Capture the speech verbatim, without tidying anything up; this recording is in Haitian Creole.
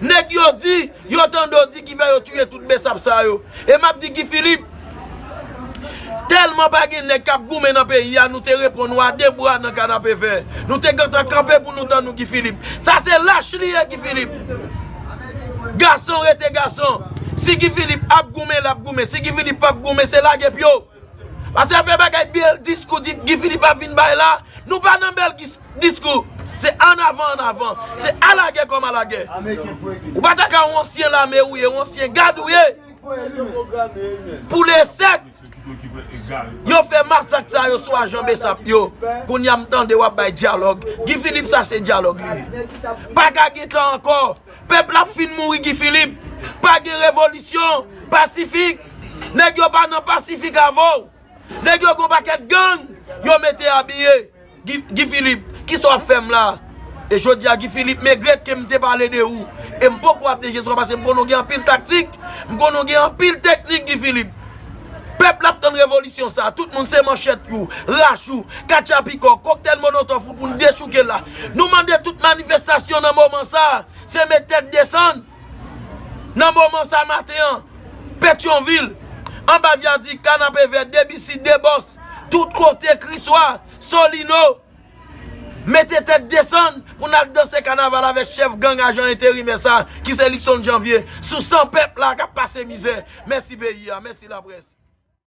Nèg yo di, yo tande w di ki fè yo tiye tout besap sa yo. E m ap di Guy Philippe, tèlman pa gen nèg k ap goumen nan peyi a, nou te reponn ou a de bra nan kanapevè. Nou te gentan kanpe pou nou tann ou Guy Philippe. Sa se lach li ye Guy Philippe. Gason rete gason. Si Guy Philippe ap goumen, l ap goumen. Si Guy Philippe p ap goumen, se lage pye w. Paske apre bagay bèl diskou di Guy Philippe ap vin bay la, nou pa nan bèl dis- diskou. Se an avan, an avan. Se alagè kòm alagè. Ou pa ta ka yon ansyen lame ou ye, yon ansyen gad ou ye. Pou lesèt, yo fè masak sa yo sou ajan besap yo. Kounye a m tande w ap bay dyalòg. Guy Philippe, sa se dyalòg li ye. Pa ka gen tan ankò. Pèp la ap fin mouri Guy Philippe. Pa gen revolisyon pasifik. Nèg yo pa nan pasifik avè w. Nèg yo gon pakèt gang yo mete abiye. Guy, Guy Philippe, kisa w ap fè m la? E jodi a Guy Philippe, m regrèt ke m te pale de ou. E m poko ap de Jezi paske m konnen w gen anpil taktik, m konnen w gen anpil teknik Guy Philippe. Pèp la ap tann revolisyon sa. Tout moun se manchèt ou, rach ou, katchapikò, koktèl molotòf ou pou n dechouke la. Nou mande tout manifestasyon nan moman sa. Se met tèt desann. Nan moman sa maten an, Petyonvil, anba vyadik, Kanapevè, Debisi, Debòs, tout kote, Kriswa, Solino, mete tèt desann pou n al danse kanaval avèk chèf gang ajan enterimè sa, ki se Luckson Janvier, sou san pèp la k ap pase mizè. Mèsi peyi a, mèsi laprès.